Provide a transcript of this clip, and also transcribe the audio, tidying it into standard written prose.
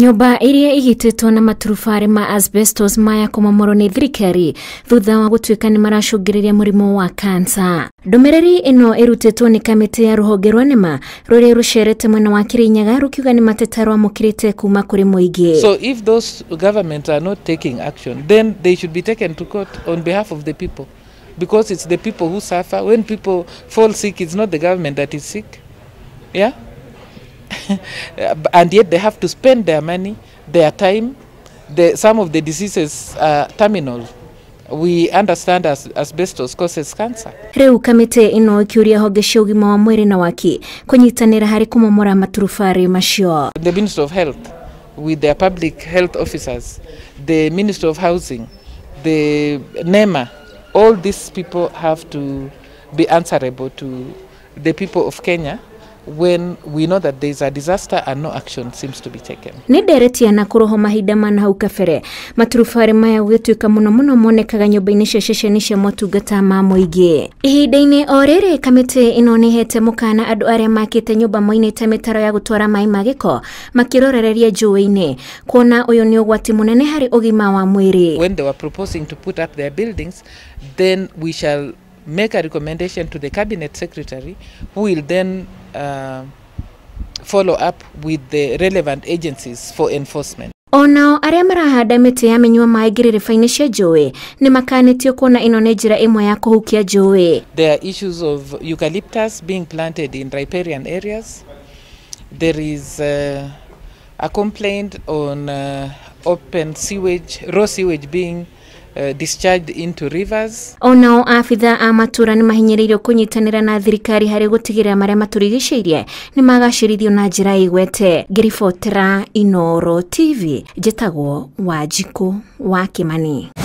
Nyũmba iria igitĩtwo na maturubarĩ ma asbestos maya kũmomorwo nĩ thirikari thutha wa gũtuĩka nĩ maracũngĩrĩria mũrimũ wa kansa. Ndũmĩrĩri ĩno ĩrutĩtwo nĩ kamĩtĩ ya rũhonge rwa NEMA rũrĩa rũcerete mwena wa Kirinyaga rũkiuga nĩ mateta rwamũkĩrĩte kuma kũrĩ mũingĩ. So if those governments are not taking action, then they should be taken to court on behalf of the people, because it's the people who suffer. When people fall sick, it's not the government that is sick. Yeah? And yet they have to spend their money, their time. Some of the diseases are terminal. We understand as asbestos causes cancer. Rĩu kamĩtĩ ĩno ĩkĩũria honge cia ũgima wa mwĩrĩ na waki kũnyitanĩra harĩ kũmomora maturubarĩ macio. The Ministry of Health with their public health officers, the Ministry of Housing, the NEMA, all these people have to be answerable to the people of Kenya when we know that there is a disaster and no action seems to be taken. Nĩ nderetia na kũroho mahinda ma nahau kabere maturubarĩ maya gũgĩtuĩka mũno mũno monekaga nyũmba-inĩ cia ceceni cia motungata ma mũingĩ. Ihinda-inĩ o rĩrĩ kamĩtĩ ĩno nĩhete mũkana andũ arĩa makĩte nyũmba moinĩte mĩtaro ya gũtwara maĩ ma gĩko makĩrorereria njũĩ-inĩ kuona ũyũ nĩ ũgwati mũnene harĩ ũgima wa mwĩrĩ. When they were proposing to put up their buildings, then we shall make a recommendation to the cabinet secretary, who will then follow up with the relevant agencies for enforcement. Onao arĩa marahanda mĩtĩ ya mĩnyua maĩ ngĩrĩrĩba-inĩ cia njũĩ nĩ makanĩtio kuona ĩno nĩ njĩra ĩmwe ya kũhukia njũĩ. There are issues of eucalyptus being planted in riparian areas. There is a complaint on open sewage, raw sewage being discharged into rivers. Onao abitha a matura nĩ mahinyĩrĩirio kũnyitanĩra na thirikari harĩ gũtigĩrĩra marĩa matũrigicĩirie nĩ magacĩrithio na njĩra ĩgwete. Ngĩribotera Inooro TV, njĩtagwo Wanjikũ wa Kĩmani.